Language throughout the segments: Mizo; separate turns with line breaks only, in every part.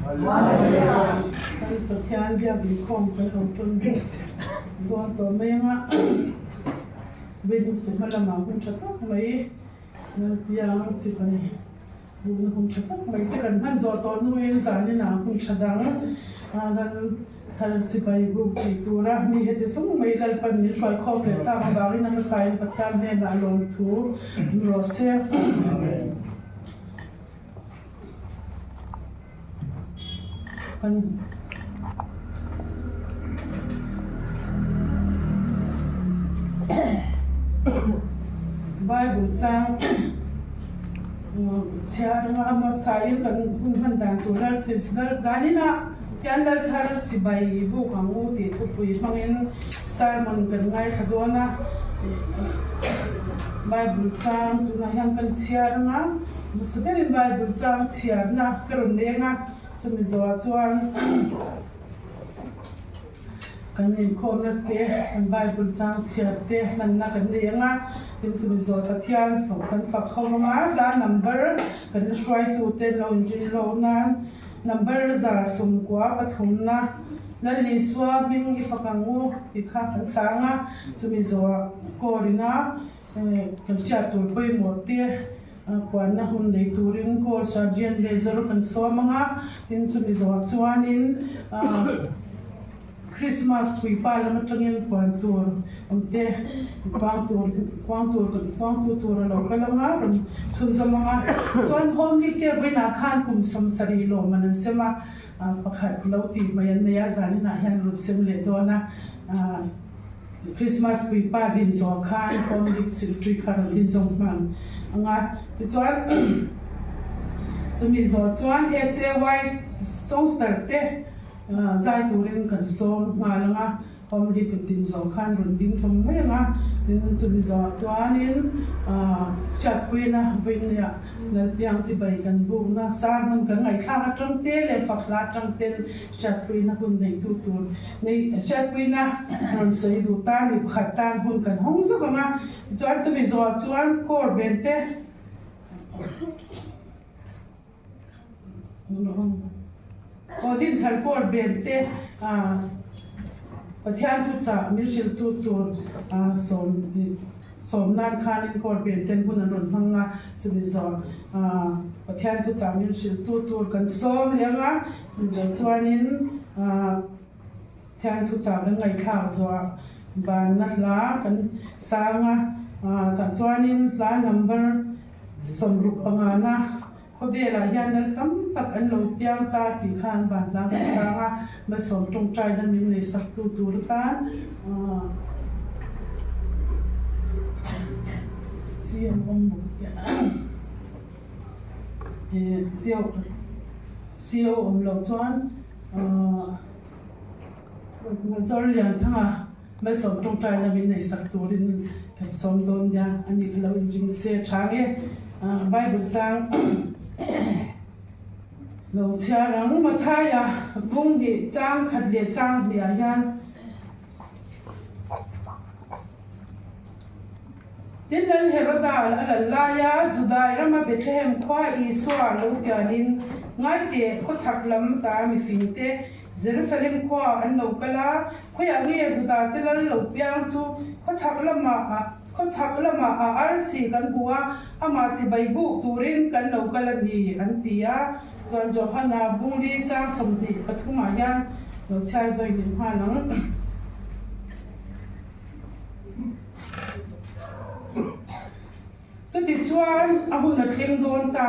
Kan Pathian biak inkhawm kan lo tawn dawn tawh mai anga Vawiin chu hma lamah hun tha tak mai Lalpiang chibai Duhna hun tha tak mai te kan hman zawh tawh hnuin zaninah hun tha dang lal thar chibai buk tih tura mi heti sung mai Lalpan min hruai khawm leh tak avangin a hmasain Pathian hnenah lawmthu min rawh se. Kan Bible chang chhiar anga a hmasain kan hun hman dan tur lal lal zaninah hian lal thar chibai buk ang u tih thupui hmangin sermon kan ngaithla dawn a. Bible chang tunah hian kan chhiar anga hmasa berin Bible chang chhiarna ka rawn leng a. Chumi zawhah chuan kan inkhawmna te, kan Bible chang chhiar te hmanna kan nei ang a, tin chumi zawh Pathian fak kan fak ho ang a, hla number kan la hruaitute an lo inrin hlawk nan number 123na Lal Isua hming i fak ang u tih kha kan sang a, chumi zawhah kawrina kan hriat tur pawimawh te Puanna hun nei turin Call Sergeant leh Zor kan sawm ang a, tin chumi zawhah chuanin Christmas puipa lam atangin puan tur awm te puang tur puang tur kan puangtu tur a lo kal ang a, rawn chhunzawm ang a. Chuan Home League te vawiinah khan kum 70 lawmman an sem a, pakhat lo tih mai an nei a, zaninah hian rawn sem leh dawn a. Christmas puipa din zawh khan Home League Secretary kha rawn din zawng hman ang a. Tichuan chumi zawh chuan SAY Songster te zai turin kan sawm nghal ang a. Home League kan din zawh khan rawn ding zawng mai ang a. Tin chumi zawh chuanin hriatpuina vawinia Lalpiang chibai kan bukna sermon kan ngaihthlak atang te leh fakhla atang ten Hriatpuina hun neitu tur nei hriatpuina rawn sawi duh ta mi pakhat tan hun kan hawng zawk ang a, tichuan chumi zawhah chuan kawr ven te aw dinthar kawr ven te ah Pathian thuchah min hrilhtu tur ah sawm Sawm nan khanin court ven ten hun an rawn hmang a, chumi zawh Pathian thuchah min hrilhtu tur kan sawm leh ang a, chumi zawh chuanin Pathian thuchah kan ngaihthlak zawhah banna hla kan sang a, tah chuanin hla number 65 na khawvelah hian lal tam tak an lo piang ta tih khan ban hla kan sang a, malsawm tawngtaina min neihsaktu tur atan Chi an awm bawk tia chi a awm loh chuan Zawrlianthanga malsawm tawngtaina min neihsak turin kan sawm dawn nia a ni kha lo inring se tha nge Bible chang lo chhiar ang Mathaia bung hnih chang khat leh chang hnih ah hian Tin, Lal Heroda a lal laia Judai rama Bethlehem khua Isua lo pianin ngaite khawchhak lam ta mifingte Jerusalem khua an lo kal a, khawiah nge Judate lal lo piang chu khawchhak lamah khawchhak lamah a arsi kan hmu a, amah chibai buk turin kan lo kal a ni, an ti a. Chuan Johana bungli chang 23 ah hian lo chhiar zawi leh nghal ang. Chutichuan a hun a thleng dawn ta.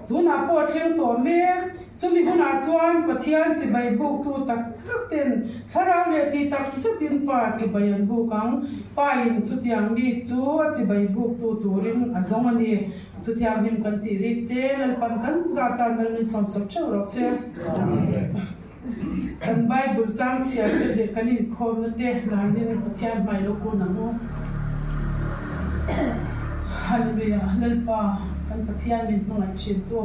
Tunah pawh a thleng tawh mek. Chumi hunah chuan Pathian chibai buktu tak tak ten thlarau leh tih tak zetin Pa chibai an buk ang. Pa in chutiang mi chu a chibai buktu turin a zawng a ni. Chutiang hlim kan tih rik te Lalpan kan zat tan mal min sawmsak theuh rawh se. Kan Bible chang chhiar te leh kan inkhawmna te hlanin Pathian hmai lo kun ang u. Hallelujah! Lalpa, kan Pathian min hmangaih thintu,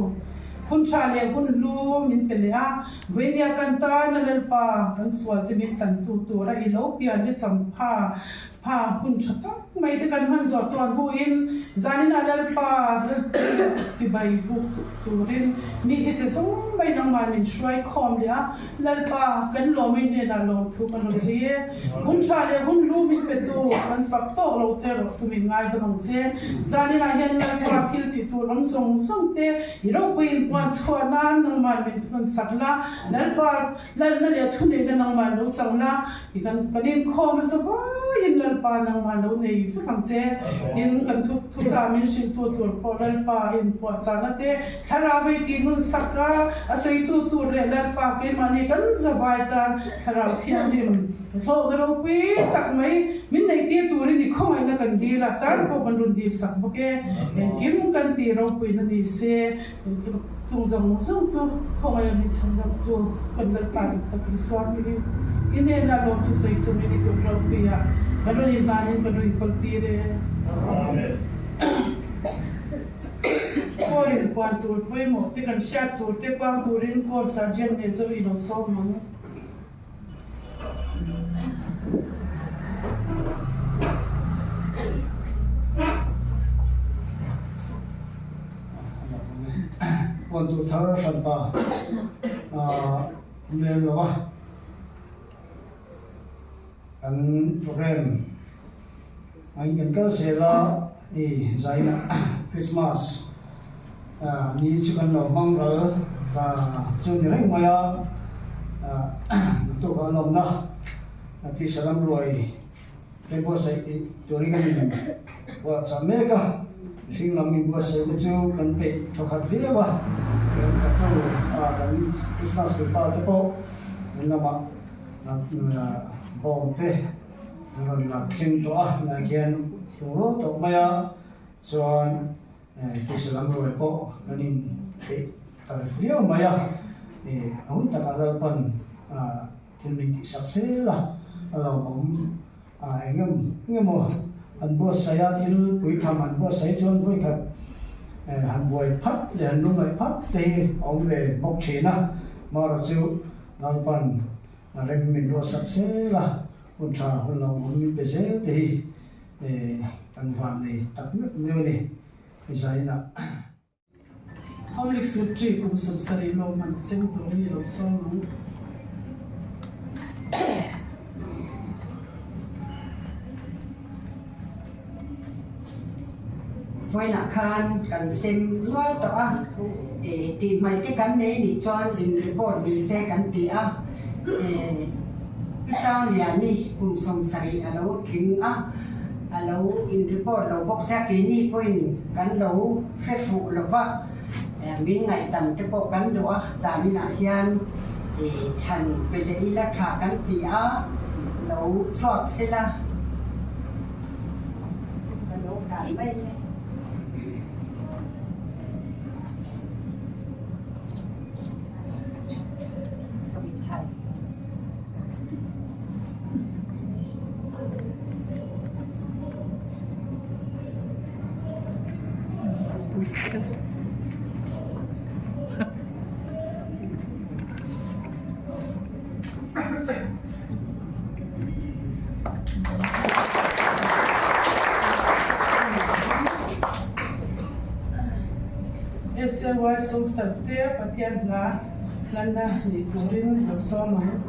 hun tha leh hun hlu min pe leh a, vawinia kan tana Lalpa kan sualte min tlantu tura i lo pian te champha. Pha hun tha tak mai te kan hman zawh tuan hnuin zaninah Lalpa chibai buk turin mi hi ti zawng mai nangmah min hruai khawm leh a, Lalpa kan lawm i hnenah lawmthu kan rawn sawi e. Hun tha leh hun lu min petu kan fak tawk lo che rawh chu min ngaidam ang che. Zaninah hian Lalpa thil tih tur awm zawng zawng te i ropuiin puan chhuah nan nangmah min hman sak la, Lalpa Lalna leh thuneihna nangmah lo chang la, i kan kan inkhawm nasa vaiin Lalpa nangmah lo nei vek ang che. Tin, kan thu thuchah min hrilhtu tur pawh Lalpa inpuahchahna te, thlarau vei tih nun sak a, a sawitu tur leh Lalpa keimahni kan zavai tan thlarau thianghlim hlawhna ropui tak mai min neihtir turin i khawngaihna kan dil a, tan pawh kan rawn dil sak bawk e. Engkim kan tih ropuina ni se. Chung zawng zawng chu khawngaih a min chhan loh tu kan Lalpa dik tak Isua hmingin i hnenah lawm thusawi chungin i kut ropuiah ka rawn inhlanin ka rawn inkawl tir e. Call inpuan tur pawimawh te kan hriat tur te puang turin call sergeant Major i lo sawm ang.
Puantu thar hranpa hmel lo a, kan program angin kan kal zel a, hei zainah Christmas ni chu kan lo hmang ral ta chu ni reng mai a, naktuk ah lawmna tisa lam ruai Hei buatsaih tih turin kan in buatsaih mek a, mihring lam in buatsaih te chu kan peih thawkhat viau a, kan fatu a kan Christmas puipa te pawh kan lamah bawm te an rawn la thleng tawh a, helai khian hlung rual tawh mai a, chuan tisa lam ruai pawh kan in peih ta viau mai a, a hun takah Lalpan Thil min tihsak zel a, a lawmawm a eng engemaw an buatsaih a, thil puitham an buatsaih chuan vawikhat han buai phat leh han lungngaih phat te hi a awm ve bawk thin a, Mara chu Lalpan a rem min ruahsak zel a, hun tha hun lawmawm min pe zel te hi kan vannei tak meuh meuh a ni, Zainah.
Public Secretary kum 70 lawmman sem tur hi lo sawm ang.
Vawiinah khan kan sem nual tawh a, tih hmai te kan nei nih chuan in report ni se kan ti a, Pi Sangliani kum 70 a lo tling a, a lo in report lo bawk sia keini pawhin kan lo hre fuh lo va, min ngaihdam te pawh kan duh a, zaninah hian han pe leh ila tha kan ti a, lo chhuak sela ka lo hlan mai e.
SLY Sawmsat te Pathian hla hlanna ni turin lo sawm ang.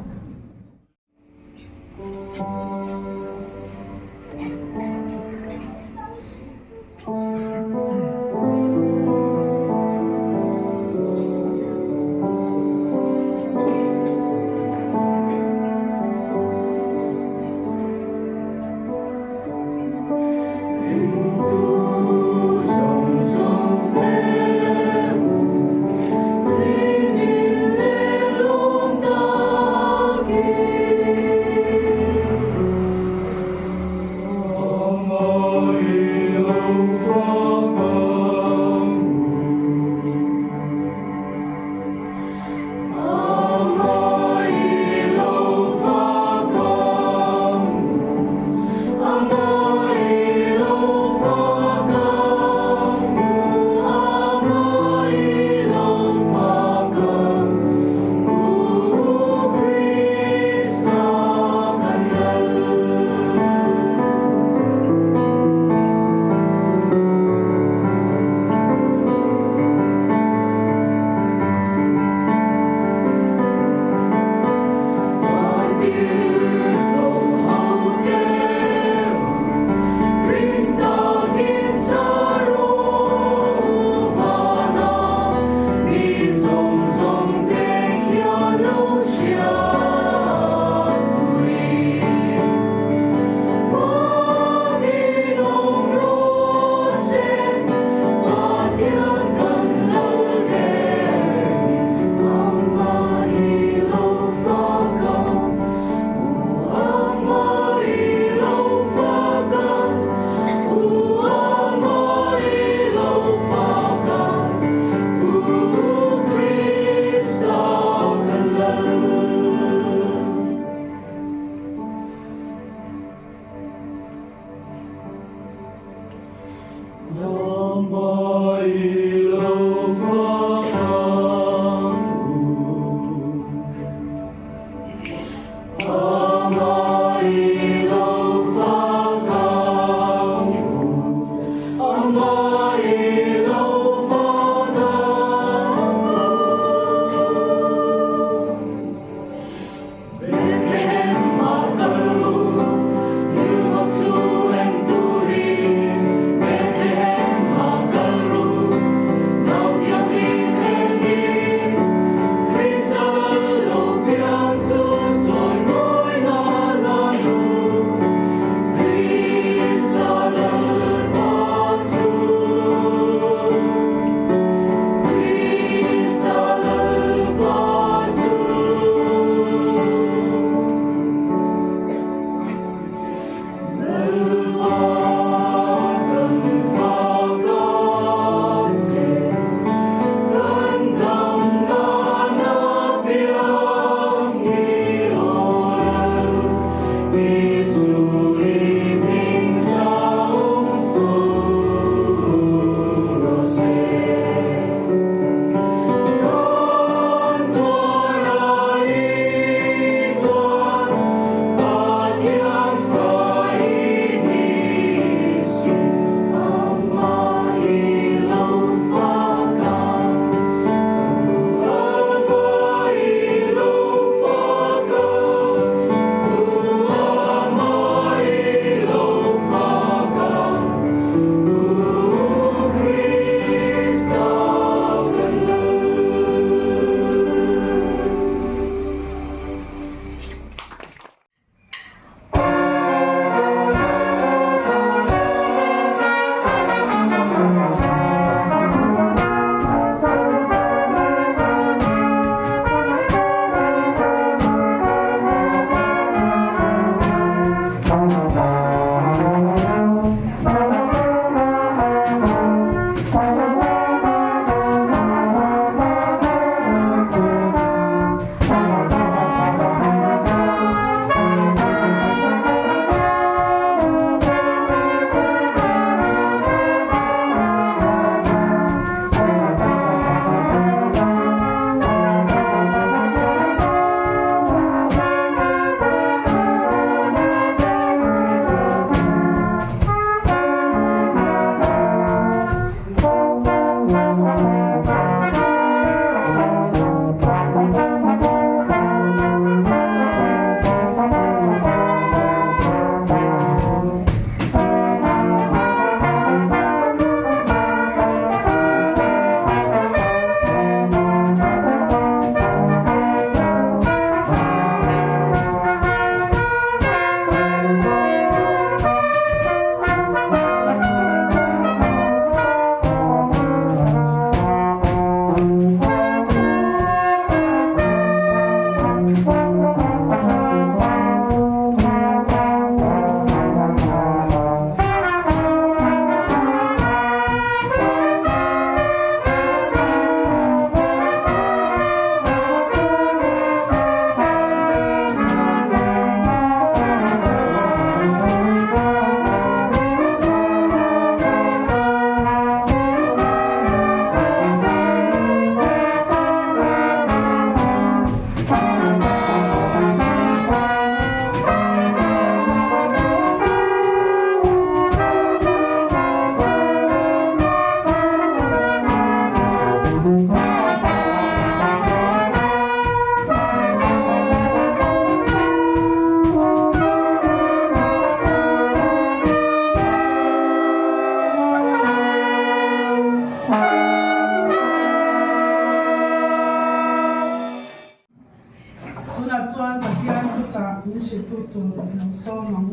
Tunah chuan Pathian thuchah min hrilhtu tur i lo sawm ang.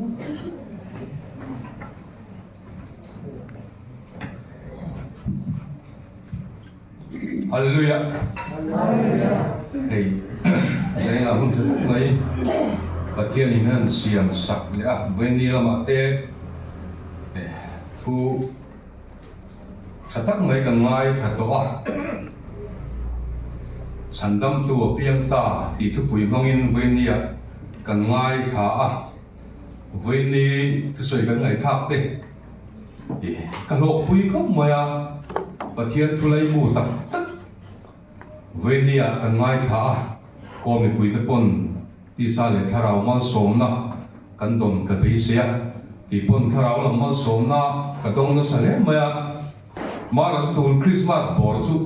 Hallelujah. Hei zaina hun tha tak mai Pathian in han siam sak leh a vaini lamah te thu tha tak mai kan ngai thla tawh a chhandamtu a piang ta tih thupui hmangin vainiah kan ngai thla a vaini thusawi kan ngaihthlak te Ka hlawkpui khawp mai a, Pathian thu laimu tak tak Vainia kan ngaithla a, Kawl mipuite pawn tisa leh thlarau malsawmna kan dawn ka beisei a, kei pawn thlarau lam malsawmna ka dawng nasa hle mai a, Mara chu tun Christmas bawr chu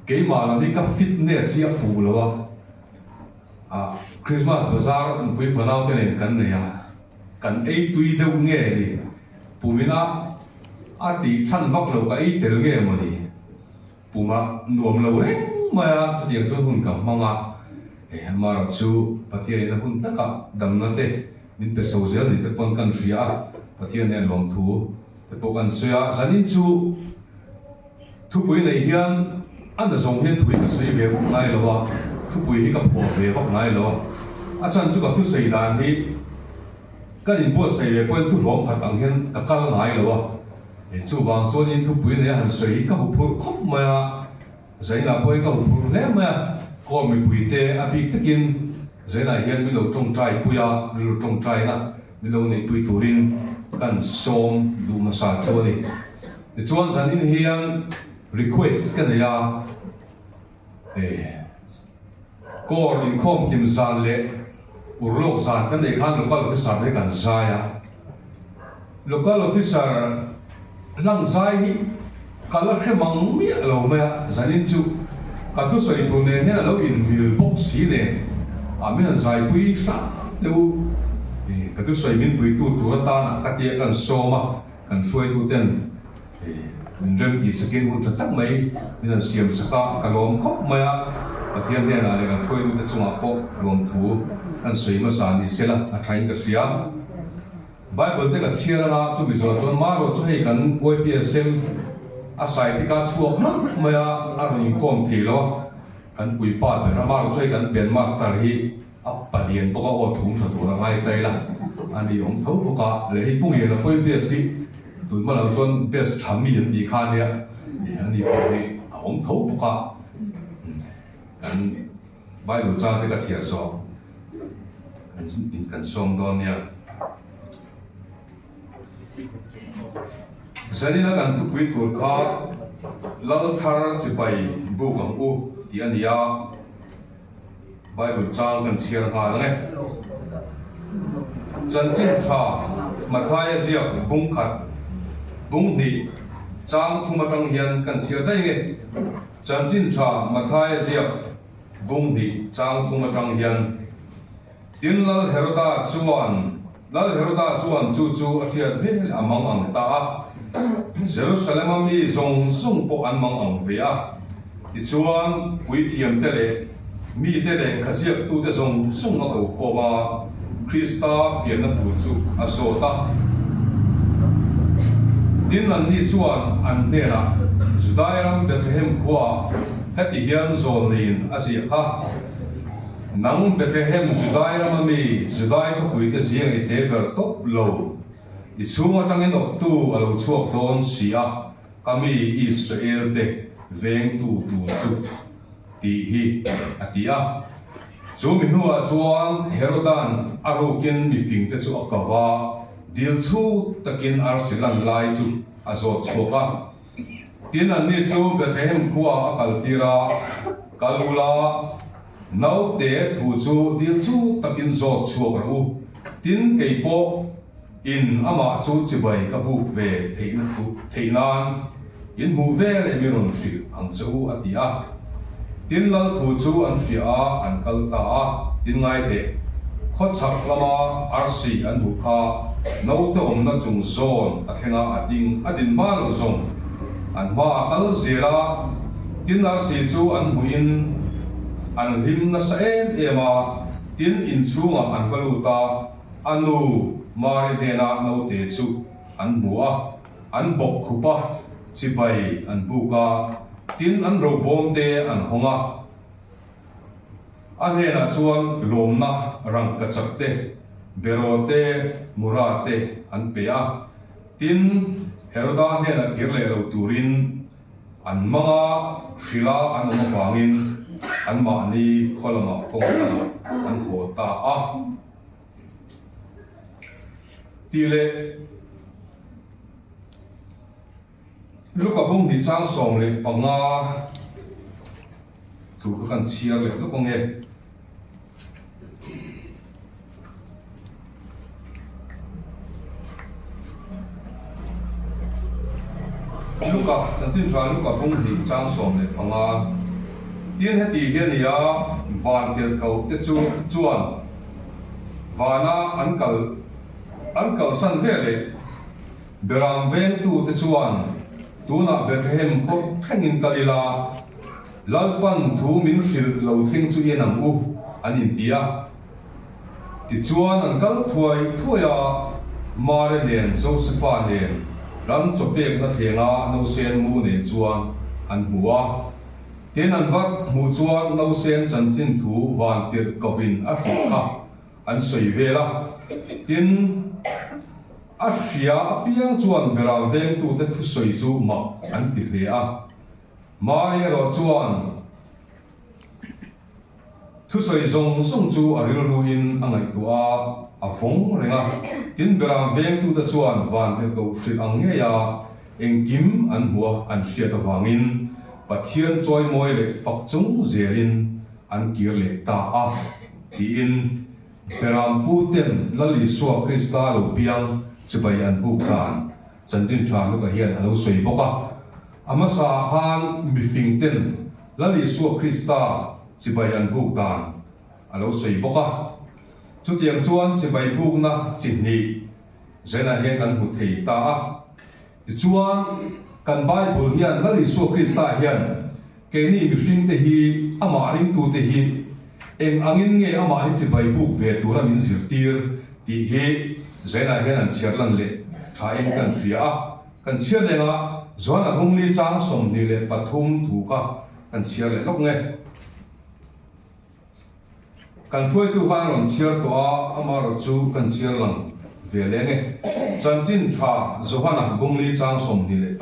keimah lam hi ka fitness hi a fuh lo a, Christmas bazar nupui fanau te nen kan nei a. Kan ei tui deuh nge ni? Pumina a tih chhan vak lo ka ei tel nge maw ni? Puma nuam lo reng mai a, chutiang chuan hun ka hmang a, amaherawh chu Pathianin a hun takah damna te min pe so zel ni te pawn kan hria a, Pathian nen lawmthu te pawh kan sawi a, zanin chu thupui nei hian a na zawng hian thui ka sawi ve vak ngai lo a, thupui hi ka phuah ve vak ngai lo a, a chhan chu ka thusawi dan hi ka inbuatsaih leh pawhin thuhlawm khat ang hian ka kal ngai lo a, chuvang chuanin thupui nei a han sawi hi ka huphurh khawp mai a, Zainah pawhin ka huphurh hle mai a, Kawl mipuite a bik takin Zainah hian min lo tawngtai pui a, rilru tawngtaina min lo neihpui turin kan sawm duh hmasa chu a ni. Tichuan zanin hian request ka nei a, Core inkhawm kim zan leh urlawk zan kan neih khan local officer te kan zai a, local officer hlang zai hi ka la hre mang miah lo mai a, zanin chu ka thusawi tur nen hian a lo inmil bawk si nen a min han zaipui hram teh u, ka thusawi min puitu tur atana ka tia kan sawm a. Kan hruaituten min rem tih sakin hun tha tak mai min han siam sak a, ka lawm khawp mai a, Pathian hnenah leh kan hruaitute chungah pawh lawmthu kan sawi hmasa ni sela a thain ka hria. Bible te ka chhiar anga chumi zawh chuan marawh chu hei kan YPSM a saitika chhuak hlauh mai a, a rawn inkhawm thei lo a, kan puipa ber a, marawh chu hei kan band master hi A palian bawk a aw thum tha tur a ngai ta ila a ni awm tho bawk a, leh hei Pu Ngiala pawhin best hi tun hma lo chuan best tha mi an tih kha ania a ni pawh hi a awm tho bawk a, kan Bible chang te ka chhiar zawh kan sawm dawn nia. Zanina kan thupui tur kha Lalthar chibai buk ang u tih a ni a. Bible chang kan chhiar nghal ang e. Chanchin tha Mathaia ziak bung khat, bung hnih, chang thum atang hian kan chhiar daih ang e. Chanchin tha Mathaia ziak bung hnih, chang thum atang hian, Tin Lal Heroda chuan, Lal Heroda chuan chu chu a hriat vel a mang ang ta a, Jerusalem-a mi zawng zawng pawh an mang ang ve a. Tichuan, puithiamte leh mite leh khaziaktute zawng zawng a ko khawm a, Krista pianna tur chu a zawt a. Tin, anni chuan an hnenah, Judai ram Bethlehem khuaah heti hian zawl neiin a ziah kha. Nang Bethlehem Judai rama mi Judai khawpuite ziang i te ber tawp lo. I chhung atangin awptu a lo chhuak dawn si a, ka mi Israel te vengtu tur chu tih hi a ti a. Chu mi hnuah chuan Herodan a rukin mifingte chu a kau a, dil chhut takin arsi lan lai chu a zawt chhuak a. Tin, anni chu Bethlehem khuaah a kaltir a, Kal ula. Naute thu chu dil chu takin zawt chhuak rawh u, tin kei pawh in amah chu chibai ka buk ve theihna theih nan in hmuh ve leh mi rawn hrilh ang che u a ti a. Tin lal thu chu an hria a, an kal ta a, tin ngai teh, khawchhak lama arsi an hmuh kha naute awmna chung zawn a thleng a, a ding a din hma lo zawng an hma a kal zel a, tin arsi chu an hmuhin an hlim nasa em em a, tin inchhungah an va lut a, a nu Mari hnena naute chu an hmu a. An bawk khup a, chibai an buk a, tin an robawm te an hawng a. A hnenah chuan lawmna rangkachak te, beraw te, mura te an pe a. Tin, Heroda hnenah kir leh lo turin an mang a, hrila an awm avangin anmahni khaw lamah kawng dangah an haw ta a. Tih leh Luka bung hnih chang 15 thu kha kan chhiar leh lawk ang e. Luka, chanchin tha Luka bung hnih chang 15 Tin heti hi a ni a, vantirhkoh te chu chuan Vana an kal an kalsan ve leh Beram vengtute chuan tunah Bethlehem khaw thlengin kal ila, Lalpan thu min hrilh lo thleng chu en ang u, an inti a. Tichuan an kal thuai thuai a, Mare nen Josefa nen ram chaw pekna thlenga nausen mu nen chuan an hmu a. Tin an va hmuh chuan nausen chanchin thu van tirh kovin a hrilh kha an sawi vel a. Tin, a hria apiang chuan beram vengtute thusawi chu mak an ti hle a. Mari erawh chuan Thusawi zawng zawng chu a rilruin a ngaihtuah a, a vawng reng a. Tin, beram vengtute chuan vantirhkoh hrilh ang ngei a, engkim an hmuh a, an hriat avangin Pathian chawimawi leh fak chung zelin an kir leh ta a, tiin beram puten Lal Isua Krista lo piang chibai an buk dan chanchin tha Luka hian a lo sawi bawk a. A hmasa khan mifingten Lal Isua Krista chibai an buk dan a lo sawi bawk a. Chutiang chuan chibai bukna chi hnih Zenah hian kan hmu thei ta a. Tichuan, kan Bible hian Lal Isua Krista hian keini mihringte hi amah ringtute hi eng angin nge amah hi chibai buk ve tura min zirtir tih hi Zenah hian an chhiar lan leh thain kan hria a. Kan chhiar leng a, Joana Bungli chang 23 thu kha kan chhiar leh lawk nge. Kan hruaitu khan rawn chhiar tawh a, amaherawh chu kan chhiar lang ve leng e. Chanchin tha Johana Bungli chang 23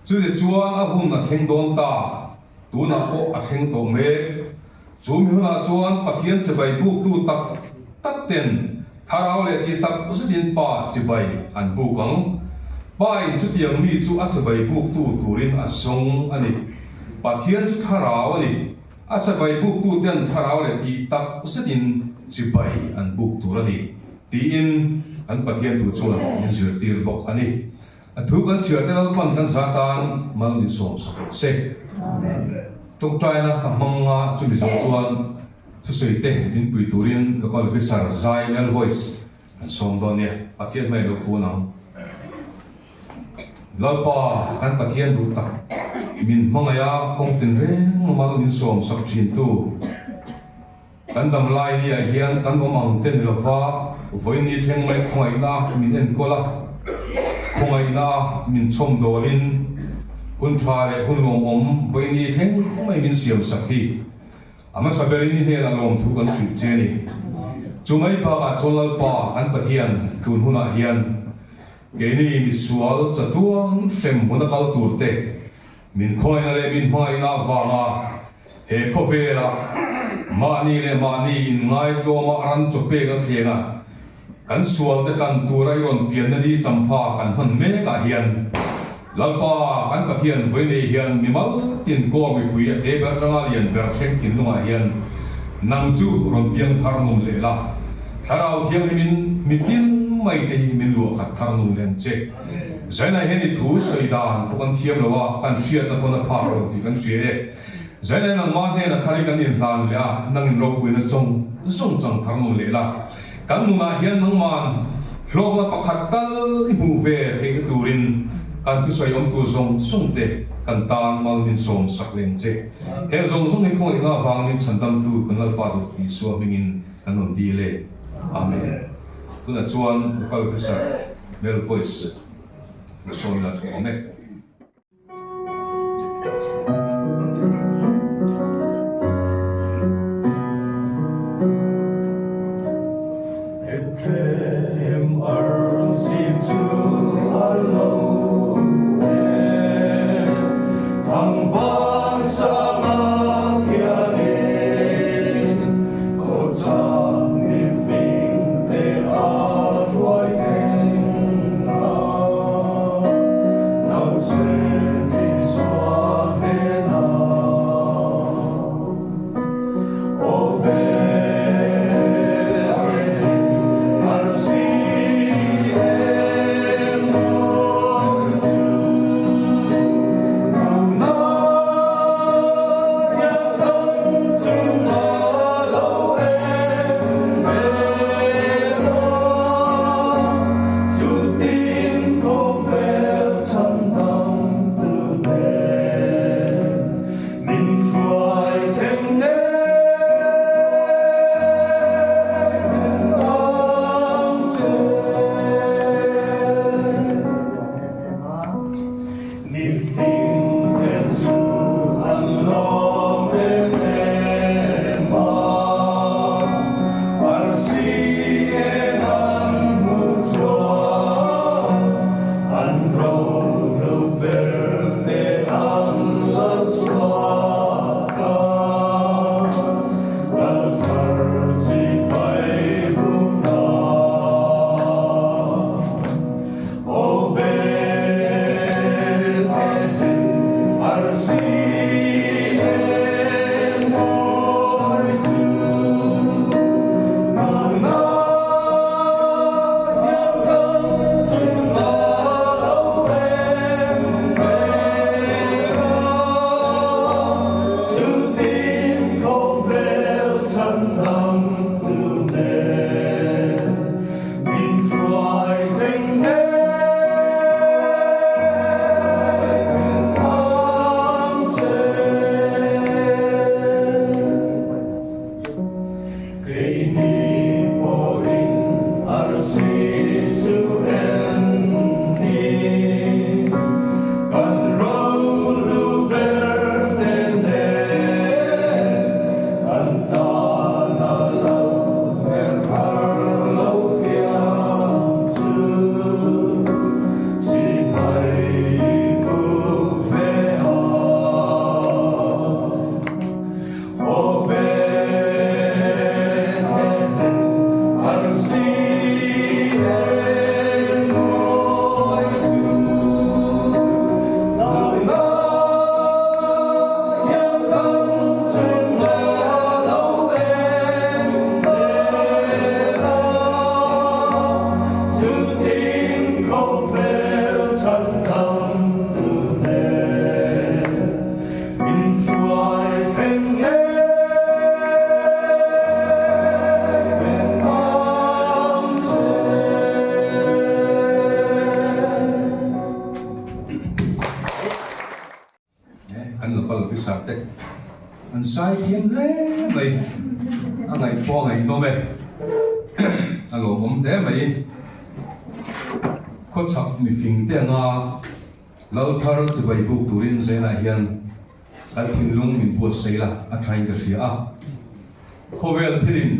Chutichuan a hun a thleng dawn ta, tunah pawh a thleng tawh mek. Chu mi hunah chuan Pathian chibai buktu tak tak ten thlarau leh tih tak zetin Pa chibai an buk ang. Pa in chutiang mi chu a chibai buktu turin a zawng a ni. Pathian chu thlarau a ni. A chibai buktu ten thlarau leh tih tak zetin chibai an buk tur a ni, tiin kan Pathian thu chuan min zirtir bawk a ni. A thu kan chhiar te Lalpan kan za tan mal min sawm sak rawh se. Tawngtaina ka hmang a, chumi zawh chuan thusawi te min pui turin Local Officer Zai Mel Voice kan sawm dawn nia. Pathian hmai lo phun ang. Lalpa kan Pathian duh tak min hmangaih a, kawng tinreng mal min sawm sak thin tu. Kan dam lai ni ah hian kan awm ang te ni lova, vawiin thleng mai khawngaihna min enkawl a, khawngaihna min chhawm dawlin hun tha leh hun lawmawm vawiin thleng mai min siam sak hi a hmasa berin i hnenah lawmthu kan hrilh che a ni. Chu mai bakah chuan Lalpa kan Pathian tun hunah hian keini misual chatuan hrem huna kal tur te Min khawngaihna leh min hmangaihna avanga he khawvela mahni leh mahni inngaitlawma ran chaw pek a thleng a, kan sualte tlan tura i rawn pianna ni champha kan hman mekah hian. Lalpa kan Pathian vawiinei hian mimal tin kawl mipui a te ber atanga lian ber thleng thinlungah hian nang chu rawn piang thar nun leh la, Thlarau Thianghlimin mitin mai te hi min luah khat thar nun leh ang che. Zainah hian i thu sawi dan pawh kan thiam lo a, kan hriatna pawn a phak lo tih kan hria e. Zainah nangmah hnena thar hi kan inhlan leh a, nangin ropuina zawng zawng chang thar nun leh la. Kan nunah hian nangman hlawkna pakhat tal i hmuh ve theihna turin kan thusawi awm tur zawng zawng te kan tan mal min sawm sak leng che. Heng zawng zawng hi khawngaihna avang min chhandamtu kan Lalpa duh Isua hmingin kan rawn dil e. Amen. Tunah chuan Local Officer Male Voice Rasawn la thawh awm e.
Bethlehem arsi chu a lo e, thangvar sanga khianin khawchhak mifing te a hruai thleng a. Chutin khawvel chhandam tu nen min hruai thleng ngei ang che. Mifing te chu an lawm em em a, arsi en an hmu chuan an rohlu ber te an la chhuak a, Lalsar chibai buk hna. Min hruai thleng ngei ang che. Keini pawhin arsi chu en ni, kan rohlu ber te nen kan tan a lo her thar lo piang chu chibai buk ve a. Aw Bethlehem arsi eng mawi chu nangmah hian kan chunga lo en hle a, chutin khawvel chhan dam tu nen min hruai thleng ngei ang che.
Kan local officer te an sai thiam hle mai, a ngaih pawh a ngaihnawm e, a lawmawm hle mai. Khawchhak mifing te anga lal thar chibai buk turin Zainah hian kan thinlung min buatsaih la a thain ka hria a, khawvel thilin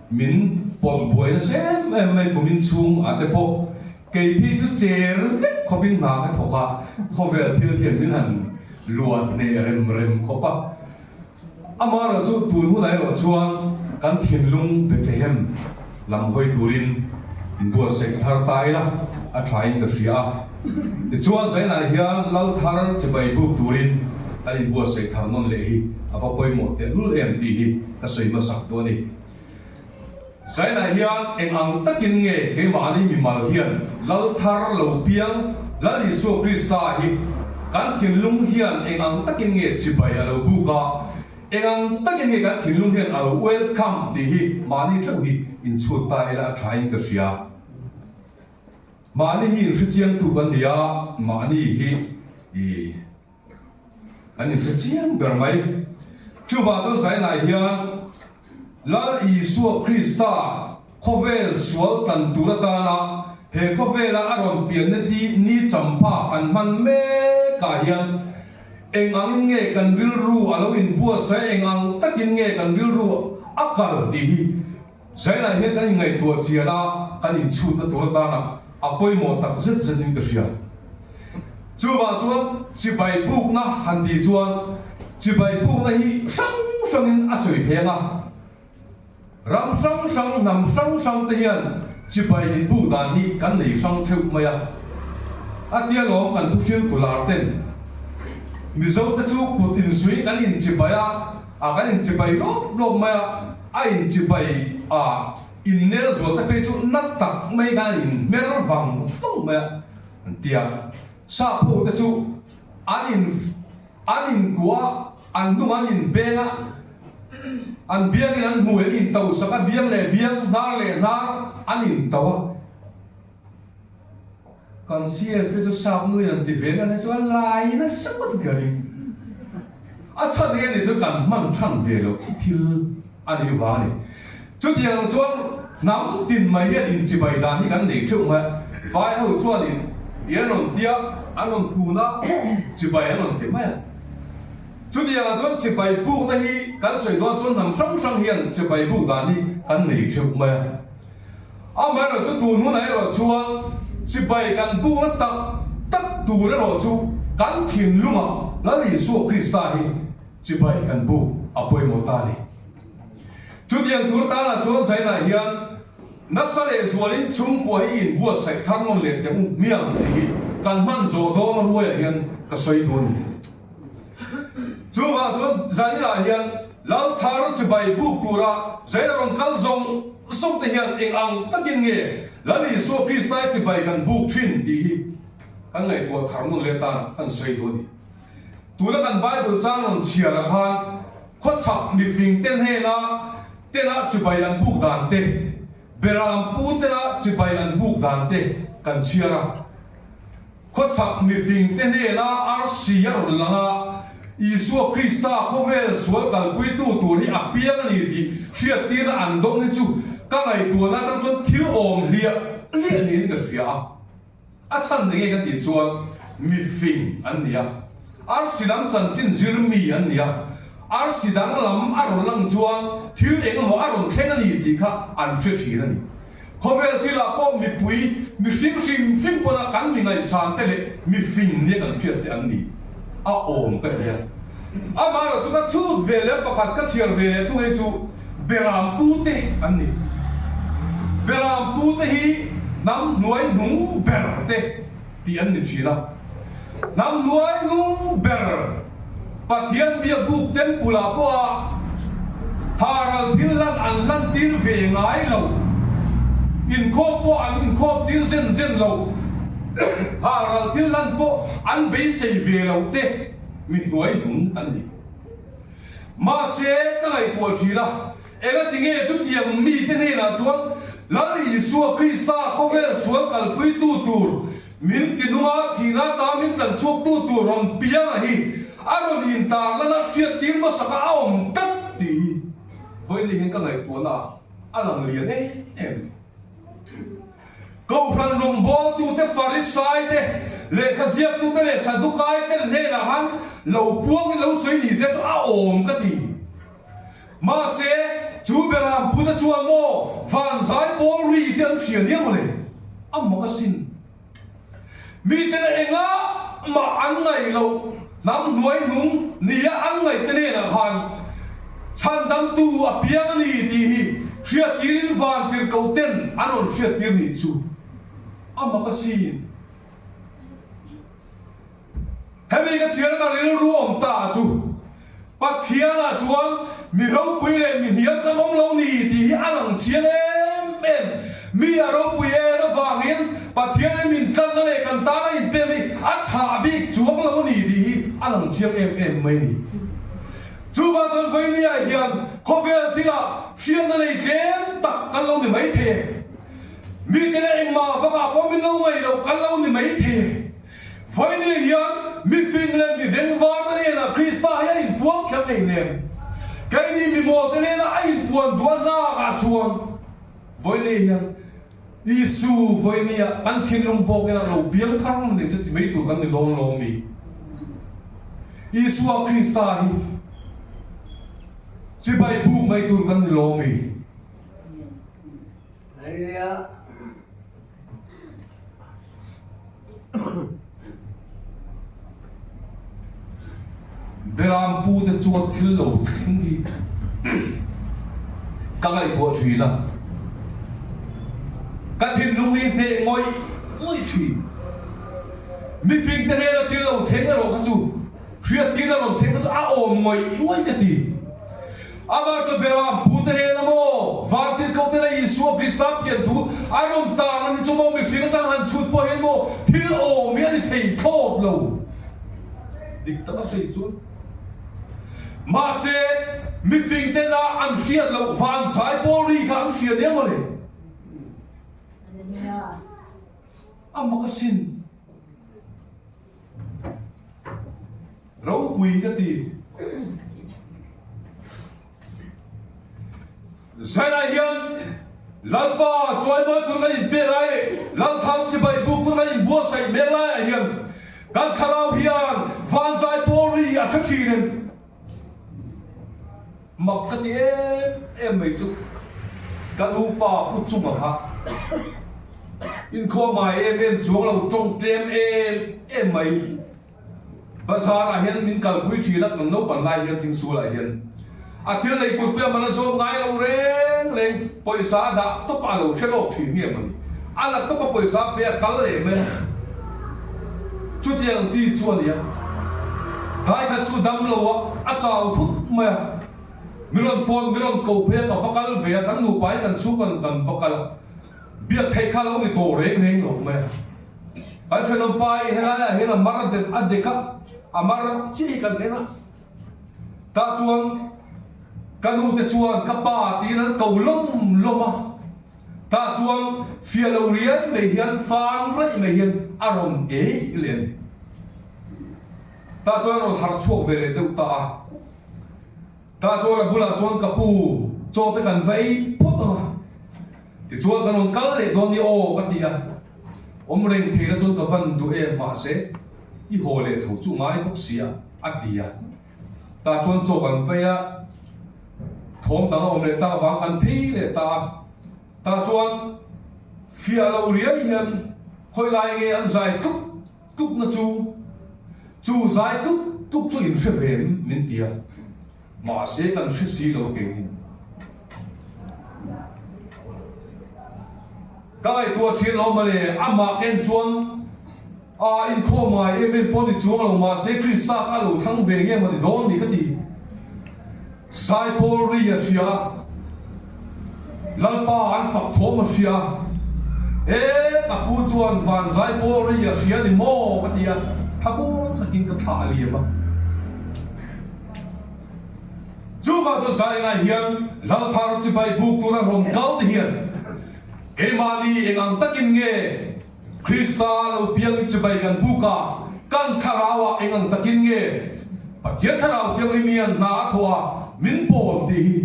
Min pawlh buai nasa em em mai kumin chhung ah te pawh kei phei chu cher vek khawpin hna ka thawk a, khawvel thil hian min han luah hneh rem rem khawp a. Amaherawh chu tun hunah erawh chuan kan thinlung Bethlehem lam hawi turin. Inbuatsaih thar ta ila a thain ka hria a. Tichuan Zainah hian lal thar chibai buk turin kan inbuatsaih thar nawn leh hi a va pawimawh tehlul em tih hi ka sawi hmasak duh a ni. Zainah hian eng ang takin nge keimahni mimal hian lal thar lo piang Lal Isua Krista hi kan thinlung hian eng ang takin nge chibai a lo buk a, Eng ang takin nge kan thinlung hian a lo welcome tih hi mahni theuh hi inchhut ta ila a thain ka hria. Mahni hi inhrechiangtu kan ni a, mahni hi i kan inhrechiang ber mai. Chuvang chuan Zainai hian Lal Isua Krista khawvel sual tan tur atana he khawvela a rawn pianna chi ni champha kan hman mekah hian eng angin nge kan rilru a lo inbuatsaih a, eng ang takin nge kan rilru a kal tih hi Zainah hian kan inngaihtuah chian a, kan inchhutna tur atana a pawimawh tak zet zetin ka hria. Chuvang chuan chibai bukna han tih chuan chibai bukna hi hrang hrangin a sawi thei ang a, ram hrang hrang, hnam hrang hrang te hian chibai inbuk dan hi kan nei hrang theuh mai a. A tia lawm kan thuhriltu lar ten Mizo te chu kut insuih kan inchibai a, a kan inchibai lawp lawp mai a, a inchibai a innel zual te phei chu na tak mai khan a inhmer vang vang mai a. An ti a, sap ho te chu an in an in kuah a, an hnung an in beng a, an biang in an hmui an in to sak a, biang leh biang, hnar leh hnar an in to a. Kan CS te chu sap nui an ti ve nasa chu a lai nasa ngawt ka ring. A chhan eng anih chu kan hman than ve loh thil a nih vang a ni. Chutiang chuan hnam tin mai hian inchibai dan hi kan nei theuh mai a, vai ho chuanin ti an rawn tia, an rawn kun a, chibai an rawn ti mai a. Chutiangah chuan chibai bukna hi kan sawi dawn chuan hnam hrang hrang hian chibai buk dan hi kan nei theuh mai a. Amaherawh chu tun hunah erawh chuan chibai kan bukna tak tak tur erawh chu kan thinlungah Lal Isua Krista hi chibai kan buk a pawimawh ta a ni. Chutiang tur tanah chuan Zainah hian nasa leh zualin chhungkua hi inbuatsaih thar nawn leh teh u hmiang tih hi kan hman zawh dawn a ruaiah hian ka sawi duh a ni. Chuvang chuan Zainah hian Lal thar chibai buk tura Zaina rawn kal zawng zawng te hian eng ang takin nge Lal Isua Kristai chibai kan buk thin tih hi kan ngaihtuah thar nawn leh tanah kan sawi duh a ni. Tuna kan Bible chang rawn chhiarah khan khawchhak mifing te hnena tena chibai an buk dan te, beram pu tena chibai an buk dan te kan chhiar a. Khawchhak mifing te hnena arsi a rawn lang a, Isua Krista khawvel sual kalpuitu tur hi a piang a ni tih hriattirna an dawng hi chu ka ngaihtuahna atang chuan thil awm hliah hliah niin ka hria a. A chhan eng nge kan tih chuan mifing an ni a, arsi lam chanchin zir mi an ni a, arsi dang lam a rawn lang chuan thil eng emaw a rawn thleng a ni tih kha an hre thin a ni. Khawvel thilah pawh mipui, mihring hrim hrim pawna kan mi ngaihsan te leh mifing nia kan hriat te an ni a awm ka ti a. Amaherawh chu ka chhut ve leh pakhat ka chhiar ve leh thung hi chu Beram pute an ni. Beram pute hi hnam hnuai hnung ber te tih an ni thin a. Hnam hnuai hnung ber Pathian biakbuk temple ah pawha haral thil hlan an hlan tir ve ngai lo. Inkhawm pawh an inkhawm tir zen zen lo. Haral thil hlan pawh an beisei ve lo te mi hnuai hnung an ni. Mahse, ka ngaihtuah thin a, engati nge chutiang mite hnenah chuan Lal Isua Krista khawvel sual kalpuitu tur, min tinunga thihna ata min tlanchhuaktu tur rawn pianga hi a rawn intarlan a hriattir hmasaka a awm tlat tih hi vawiin hian ka ngaihtuahna ah a lang lian em em. Kohhran rawngbawltute, Farisaite, lehkha ziaktute leh Sadukaite hnenah khan lo puangin lo sawi ni zia chu a awm ka ti. Mahse, chu Beram pute chuan maw van zai pawl ri te an hria nia mawle? A mak asin. Miten engah mah an ngaih loh hnam hnuai hnung nia an ngaih te hnenah khan chhandamtu a piang a ni tih hi. Hriattirin vantirhkoh ten an rawn hriattir nih chu a mak asin. Hemi ka chhiar ka rilru awm ta chu Pathianah chuan mi ropui leh mi hniam kan awm lo ni tih hi a lang chiang em em. Mi a ropui em avangin Pathianin min tlanna leh kan tana inpek hi a chhah bik chuang lo ni tih hi a lang chiang em em mai ni. Chuvang chuan Vainia hian khawvel thilah hriatna nei tlem tak kan lo ni mai thei e. Mite leh engmah vangah pawh min lo ngaih loh kan lo ni mai thei e. Vainia hian mifing leh mi vengvar te hnenah Krista hi a inpuang kher thei nen, keini mi mawl te hnenah a inpuan duah hnakah chuan Vainia hian Isu Vainia kan thinlung bawkin a lo piang thar nen chu ti mai tur kan ni dawn lo mi? Isua Krista hi chibai buk mai tur kan ni lo mi? Beram pu te chuan thil lo thleng hi ka ngaihtuah thin a, ka thinlung hi hneh ngawih ngawih thin. Mifing te hnena thil lo thleng erawh kha chu hriattirna rawn thleng kha chu a awm ngawih ngawih ka ti. Amah chuan Beram pute hnena maw Vantirhkoh te leh Isua Krista pian thu a rawn tarlan hi chu maw mihring atang han chhut pawh hian maw thil awm hi a ni thei thlawt lo. Dik tak a sawi chuan. Mahse, mifing tena an hriat loh van zaipawl ri kha an hria nia mawle. A mak asin. Ropui ka ti. Zainah hian Lalpa chuaimawi tur kan inpek lai leh Lalthang chibai buk tur kan inbuatsaih mek laiah hian kan thlarau hian vanzai pawl ri a hre thin em? Mak ka ti em em mai chu ka nupa Pu Chunga kha inkhawm ai em em chuang lo tawng tlem em em mai. Bazar ah hian min kalpui thin a, kan naupang lai hian thingsul ah hian a thil lei tur pawh a man a zawm ngai lo reng reng, pawisa a dah tawp a lo hre lawk thin nge mawni, a la tawp a pawisa pe a kal leh mai a, chutiang chi chu a ni a, tlai khat chu dam lo a a chau thut mai a, min rawn phone min rawn ko phei a ka va kal ve a, kan nupa hi kan chhungkaw kan va kal a, biak theih kha a lo ni tawh reng reng lo mai a. Kan thenawm pa hi helaiah hian a mar a dek a dek a, a mar chiah hi kan en a. Tah chuan ka nu te chuan ka pa tiin an ko lawm lawm a. Tah chuan fiah lo riai mai hian fan raih mai hian a rawn ei leh a ni. Tah chuan a rawn harh chhuak ve leh deuh ta a. Tah chuan a bulah chuan ka pu chaw te kan va ei phawt ang a. Tichuan kan rawn kal leh dawn ni aw ka ti a, awm reng theihna chuan ka van duh em mahse i haw leh tho chu ngai bawk si a a ti a. Tah chuan chaw kan vei a, thawm dang a awm leh tak avang kan phei leh ta a. Tah chuan fiah lo riai hian khawi lai nge an zai tluk tluk na chu, chu zai tluk tluk chu in hre ve em min ti a. Mahse kan hre si lo keinin. Ka ngaihtuah thin lo mawle, amah ken chuan a inkhawm ngai em em pawh ni chuang lo mahse Krista kha a lo thlang ve nge mawni dawn ni ka ti. Zaipawl ri a hria a, Lalpa an fak thawm a hria a, E ka pu chuan van zaipawl ri a hria ni maw ka ti a, thlamuan takin ka thlah a liam a. Chuvang chuan Zaingai hian Lalthar chibai buk tura rawn kal te hian keimahni eng ang takin nge Krista lo piang hi chibai kan buk a, kan thlarauah eng ang takin nge Pathian Thlarau Thianghlim hian hna a thawh a min pawl tih hi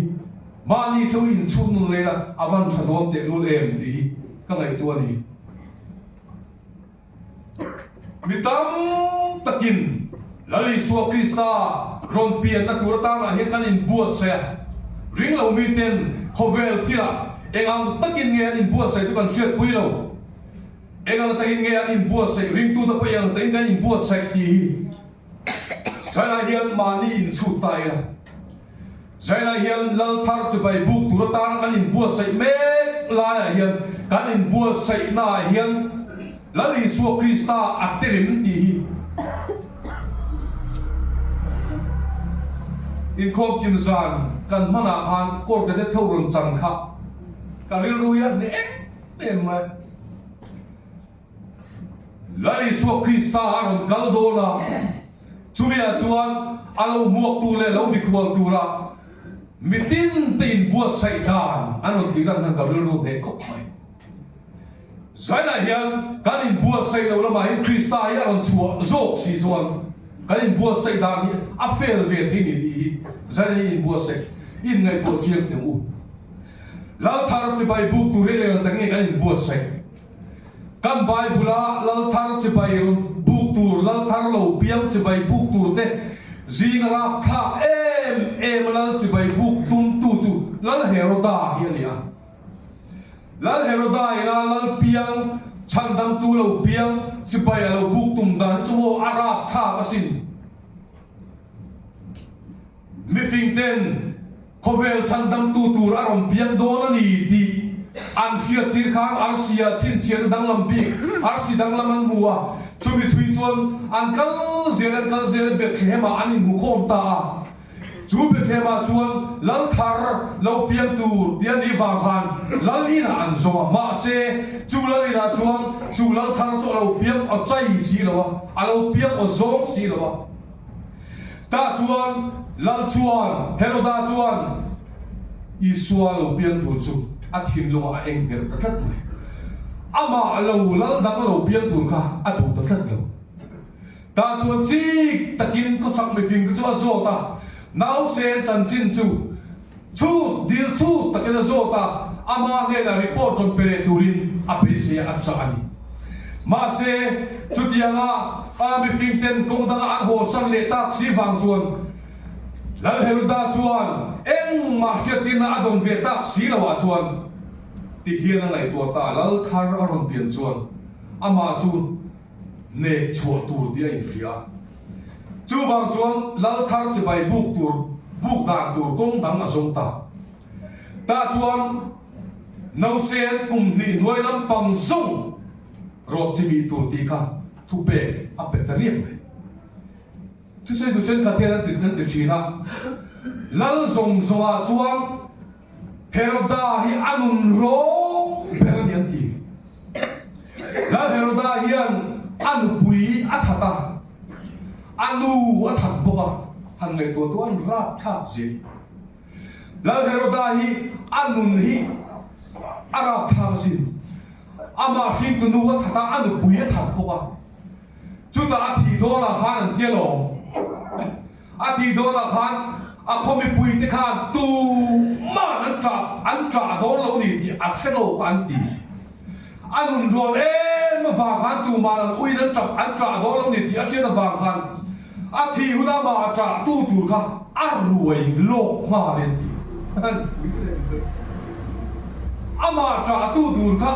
mahni theuh inchhut nun leh la a van tha dawn tehlul em tih hi ka ngaihtuah a ni. Mi tam takin Lal Isua Krista rawn pianna tur atanah hian kan inbuatsaih a, ringlo miten khawvel thilah eng ang takin nge an inbuatsaih chu kan hriatpui lo. Eng ang takin nge an inbuatsaih, ringtute pawh eng ang takin kan inbuatsaih tih hi China hian mahni inchhut ta ila. Zainah hian Lal thar chibai buk tur atana kan inbuatsaih mek laiah hian kan inbuatsaihnaah hian Lal Isua Krista a terim tih hi inkhawm kim zan kan hmanah khan Corps Cadet tho rawn chan kha ka rilru hi a hneh em em mai. Lal Isua Krista a rawn kal dawn a, chumiah chuan a lo hmuak tur leh lo mikhual tura mitin te inbuatsaih dan an rawn tih lan khan ka rilru hneh khawp mai. Zainah hian kan inbuatsaih lo lamah hian Krista hi a rawn chhuah zawk si chuan kan inbuatsaih dan hi a fel ve thei ni tih hi Zaina hi inbuatsaih inngaihtuah chiang teh u. Lal thar chibai buk tur hi eng ang tak nge kan inbuatsaih? Kan Bible-a lal thar chibai rawn buk tur, lal thar lo piang chibai buk tur te zinga rapthlak em em a lal chibai buk tumtu chu Lal Heroda hi a ni a. Lal Heroda ina lal piang, chhandamtu lo piang chibai a lo buk tum dan hi chu maw a rapthlak asin. Mifing ten khawvel chhandamtu tur a rawn piang dawn a ni tih an hriattir khan arsi ah chhinchhiahna danglam bik arsi danglam an hmu a, chumi chhui chuan an kal zel an kal zel a Bethlehem ah an inhmukhawm ta a, chu Bethlehem ah chuan lal thar lo piang tur tih a nih vang khan lal inah an zawng a, mahse chu lal inah chuan chu lal thar chu a lo piang aw chai si lo a, a lo piang aw zawng si lo a. Tah chuan Lal chuan Heroda chuan Isua lo piang tur chu a thinlungah a eng der ta tlat mai. Amah lo lal dang lo piang tur kha a duh ta tlat lo. Tah chuan chik takin khawchhak mifing te chu a zawt a, nausen chanchin chu chhut dil chhut takin a zawt a, ama hnenah report rawn pe leh turin a beisei a chah a ni. Mahse, chutianga a mifing ten kawng danga an hawsan leh tak si vang chuan Lal Heroda chuan engmah hriattirna a dawn ve tak si loah chuan tihian a ngaihtuah ta, Lal thar a rawn pian chuan amah chu nek chhuah tur tih a inhria a. Chuvang chuan lal thar chibai buk tur buk dan tur kawng dang a zawng ta. Tah chuan nausen kum hnih hnuai lampang zawng rawt chimih tur tih kha thupek a pe ta riak mai. Thusawitu thenkhat hian an ti an ti thin a, lal zawng zawngah chuan Heroda hi a nun rawng ber a ni an ti. Lal Heroda hian a nupui a that a, a nu a that bawk a, han ngaihtuah tu an rapthlak zia hi. Lal Heroda hi a nun hi a rapthlak asin. Amah hringtu nu a that a, a nupui a that bawk a. Chutah a thih dawnah khan an ti alawm. A tih dawnah khan a khaw mipuite khan tuman an ṭah an ṭah dawn lo ni tih a hre lo kha an ti. A nun rual em avang khan tuman an uiin an ṭap an ṭah dawn lo ni tih a hriat avang khan a thih huna mah a ṭah tu tur kha a ruai lawk nghal e an ti. Amah ṭah tu tur kha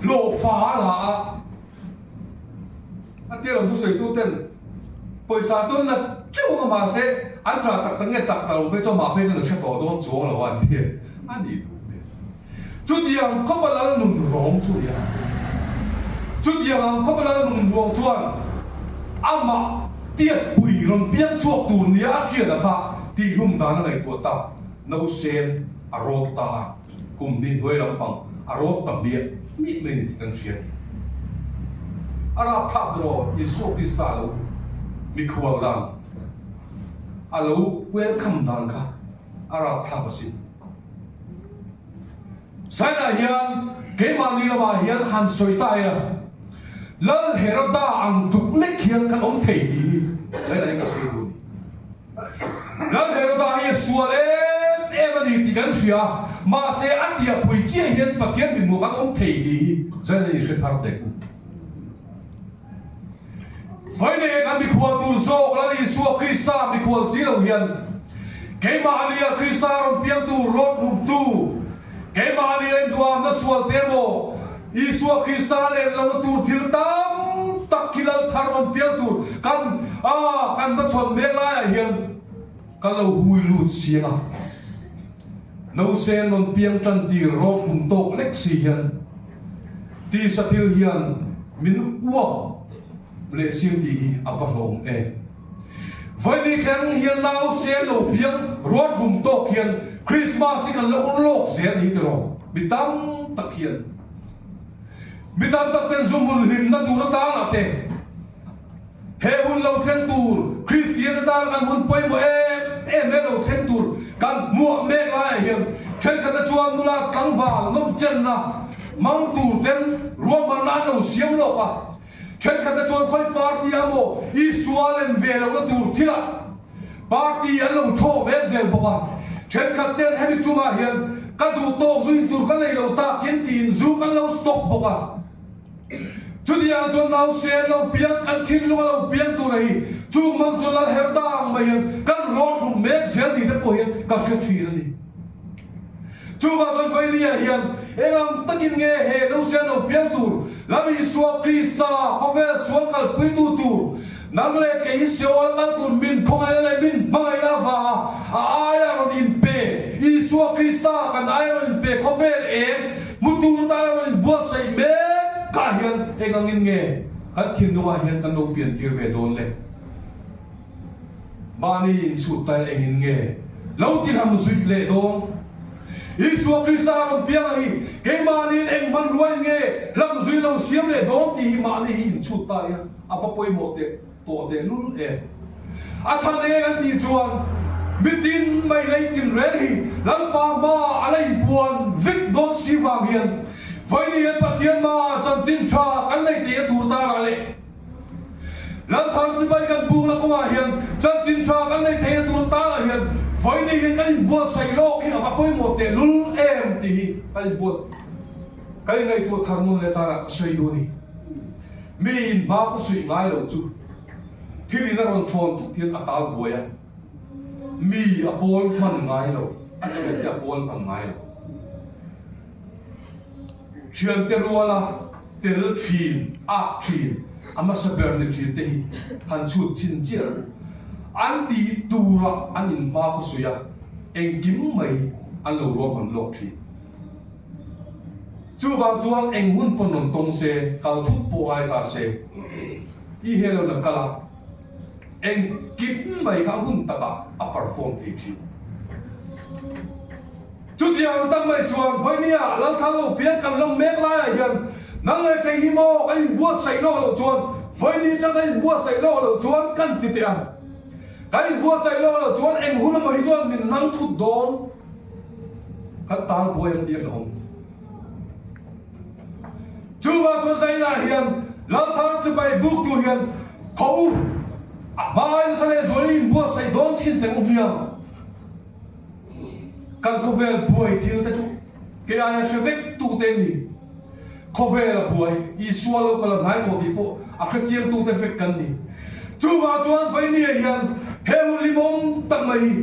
hlawhfa a la a. A tia lo thusawitu ten pawisa chuan la teuh ang a mahse an tah tak tak nge tak ta lo phei chuan mah phei chuan a hre tawh dawn chuang lo a an ti a nih duh hmel. Chutiang khawpa lal nun rawng chu a ni a. Chutiang ang khawpa lal nun ruang chuan amah tiatpui rawn piang chhuak tur nia a hriat a kha tihhlum dan a ngaihtuah ta nausen a rawt ta a. Kum hnih hnuai lampang a rawt ta hmiah hmiah mai ni tih kan hria a ni. A rapthlak chu rawh Isua Krista a lo mikhual dan, a lo welcome dan kha a rapthlak asin. Sainah hian keimahni lamah hian han sawi ta ila, Lal Heroda ang tuk lek hian kan awm thei tih hi Sainah hian ka sawi duh a ni. Lal Heroda hi a sual em em a ni tih kan hria, mahse a tiahpui chiah hian Pathian dinhmuh kan awm thei tih hi Jalei i hre thar teh u. Vawiin kan mikhual tur zawk Lal Isua Krista mikhual si lo hian keimah ania Krista rawn piang tur rawn rumtu, keimah ania induamna sual te emaw Isua Krista lem lohna tur thil tam tak hi lal thar rawn pial tur kan a kan va chhawn mek laiah hian kan lo hui lut siang a. Nausen rawn piang tan tir rawt hlum tawk lek si hian tisa thil hian min uap leh sim tih hi a va hlawm em. Vawiin thleng hian nausen lo piang ruat hlum tawk hian Krismas hi kan la ur lawk zel ni tiraw mi tam tak hian mi tam tak ten zu hmun hlimna tur atana te He hun lo thleng tur, Kristian te tan kan hun pawimawh em em he lo thleng tur kan hmuah mek laiah hian thenkhat te chuan nula tlangval nawmchenna hmang tur ten ruahmanna an lo siam lawk a, thenkhat te chuan khawi party ah maw Isua lem ve lohna tur thilah party an lo thaw mek zel bawk a, thenkhat ten hemi chungah hian ka duh tawk zu in tur ka nei lo takin tiin zu kan lo stock bawk a. Chutiang chuan nausen lo piang kan thinlung a lo piang tur a hi, chung mang chuan lal her dang mai hian kan rawn hlum mek zel ni te pawh hian ka hre thin a ni. Chuvang chuan Vailia hian eng ang takin nge he nausen lo piang tur Lal Isua Krista khawvel sual kalpuitu tur nang leh kei hi Seol kal tur min khawngaihna leh min hmangaihna avanga a aia rawn inpe Isua Krista kan aia rawn inpe khawvel eng Hmu tur tan a rawn inbuatsaih mek ah hian eng angin nge kan thinlungah hian kan lo pian tir ve dawn le? Mahni inchhut ta engin nge lo ti hlam zuih leh dawn? Isua Krista a rawn piang a hi keimahniin eng hmanruain nge hlam zui lo siam leh dawn tih hi mahni hi inchhut ta hian a va pawimawh teh tawh teh lul em? A chhan eng an tih chuan mitin mai lei tinreng hi Lalpa hma a la inpuan vek dawn si vang hian vawiin hian Pathian hma chanchin tha kan nei thei a tur tarah leh Lalthar chibai kan bukna kawngah hian chanchin tha kan nei thei a tur tarah hian vawiin hian kan inbuatsaih lawk hi a va pawimawh teh lul em tih hi kan inbuat kan inngaihtuah thar nawn leh tarah ka sawi duh a ni. Miin hma ka suih ngai lo chu thil in a rawn thawn thut hian a tal buai a, mi a pawl hman ngai lo, a thiante a pawl hman ngai lo. Thiante ruala tel thin, ak thin, a hmasa ber ni thin te hi han chhut chin chiah lo. An tih turah an in hma ka suih a, engkim mai an lo ruahman lawk thin. Chuvang chuan eng hun pawn rawn tawng se, kal thut pawh ngai ta se, i he lo na kal a, engkim mai kha a hun takah a perform thei thin. Chutiang tak mai chuan Vawimia Lalthang lo piang kan lam mek laiah hian nang leh kei hi maw kan inbuatsaih lawk loh chuan Vawimi atang kan inbuatsaih lawk loh chuan kan ti teh ang. Kan inbuatsaih lawk loh chuan eng hun emaw hi chuan min nang thut dawn. Kan tal buai ang tih a hlauhawm. Chuvang chuan Zaina hian Lalthar chibai buk tur hian tho u, a hmain nasa leh zual i inbuatsaih dawn chin teng u hmiang. Kan khawvel buai thil te chu kei aia hre vek tu te ni. Khawvel a buai, Isua lo kal a hnai tawh tih pawh a hre chiang tu te vek kan ni. Chuvang chuan Vainia hian he hun limawm tak mai hi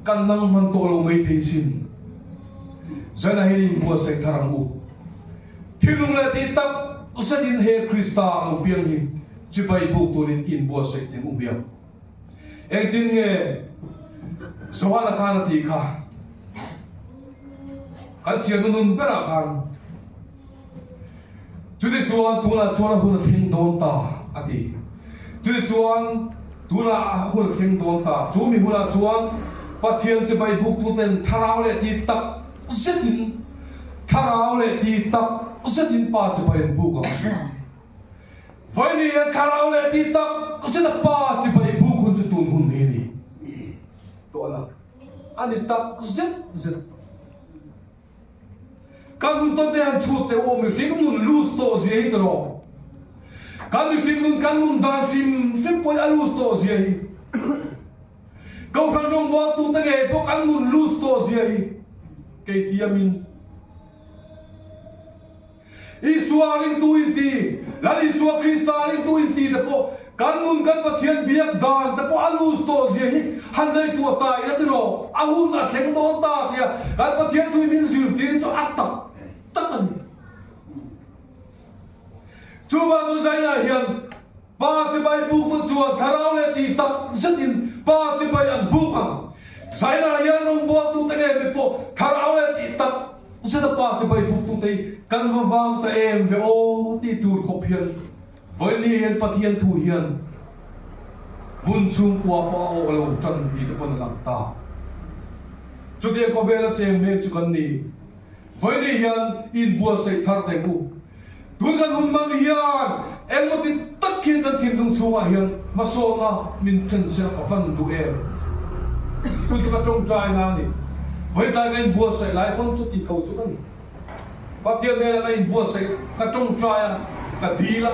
Kan nang hman tawh lo mai thei sin. Zaina hi inbuatsaih thar ang u. Thinlung leh tih tak zetin he Krista lo piang hi chibai buk turin inbuatsaih teng u biak. Engtin nge Johana khan a tih kha? Kan thiannu nun berah khan Chuti chuan tunah chuan a hun a thleng dawn ta, a ti. Chuti chuan tunah a hun a thleng dawn ta. Chu mi hunah chuan Pathian chibai buktuten thlarau leh ti tak zetin, thlarau leh ti tak zetin Pa chibai an buk ang. Vawiin hian thlarau leh ti tak zeta Pa chibai buk hun chu tun hun hi a ni tawh a, a ni tak zet zet. Kan hun tawn te han chhut teh u, mihring nun lus tawh zia hi tiraw? Kan mihring nun kan nun dan hrim hrim pawhin a lus tawh zia hi. Kohhran rawngbawltu te ngei pawh kan nun lus tawh zia hi kei tiamin. Isua ringtu inti, Lal Isua Krista ringtu inti te pawh kan nun kan Pathian biak dan te pawh a lus tawh zia hi han ngaihtuah ta ila tiraw, a hun a thleng dawn ta tia kan Pathian tui min zirtir hi chu a tak tak a ni. Chuvang chu Zaina hian Pa chibai buk tu chuan thlarau leh tih tak zetin Pa chibai an buk ang. Zaina hian rawngbawltu te nge mi pawh thlarau. buk te hi kan va vang ta em ve aw tih tur khawp hian Vawiini hian Pathian thu hian hmun chhungkua pawh a awh lo tan ni te pawn a lang ta. Chutiang khawvela cheng mek chu kan ni. Vawiini hian inbuatsaih thar teng u. Tun kan hun hmang hian engmaw ti tak hian kan thinlung chhungah hian hmasawnna min thlen sela ka van duh em? Chu chu ka tawngtai na a ni. Vawitlai ka inbuatsaih lai pawn chuti tho chu ka ni. Pathian hnenah ka inbuatsaih, ka tawngtai a, ka dil a.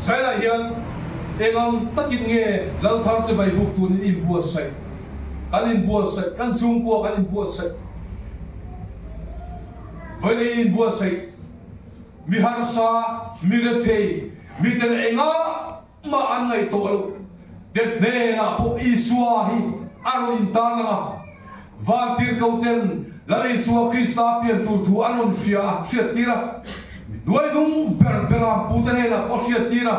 Zailah hian eng ang takin nge Lalthar chibai buk turin inbuatsaih? Kan inbuatsaih, kan chhungkua kan inbuatsaih. Vawiin inbuatsaih, mi harsa, mi rethei, miten engah mah an ngaih tawh loh te hnenah pawh Isua hi a rawn intarlang a. Vantirhkoten Lal Isua Krista pian tur thu an rawn hria a, hriattir a. Mi hnuaihnung ber beram pute hnenah pawh hriattir a.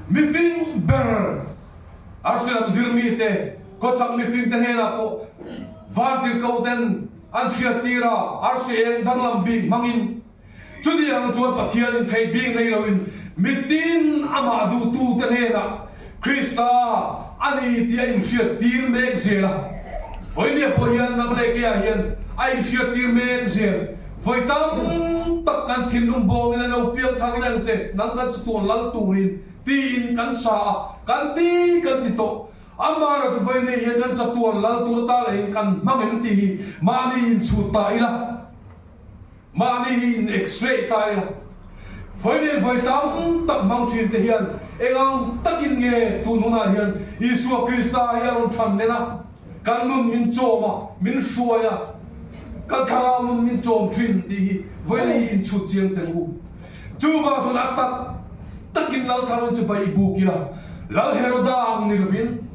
Mi fing ber Arsi lam zirmite, khawchhak mifingte hnenah pawh vantirhkoten an hriattir a, arsi eng danglam bik hmangin. Chuti ang chuan Pathianin theih bik nei loin mitin amah duhtute hnenah Krista a ni tih a inhriattir mek zel a. Vawinia pawh hian nang leh keiah hian a inhriattir mek zel. Vawi tam tak kan thinlung bawngin a lo piang thar reng che, nang kan chatuan lal turin tiin kan sa a, kan ti kan ti tawh. Amah chu vawi nei hian kan chatuan lal tur ata lehin kan hmang em tih hi mahni inchhut ta ila. Mahni hi in x-ray ta ila, vawi leh vawi tam tak hmang thin te hian eng ang takin nge tun hunah hian Isua Krista hi a rawn than nen a, kan nun min chawm a, min hruai a, kan thlarau nun min chawm thin tih hi vawi leh hi inchhut chiang teh u. Chuvang chuan a tak takin Lal Tharun chu bai i buk ila, Lal Heroda ang ni lovin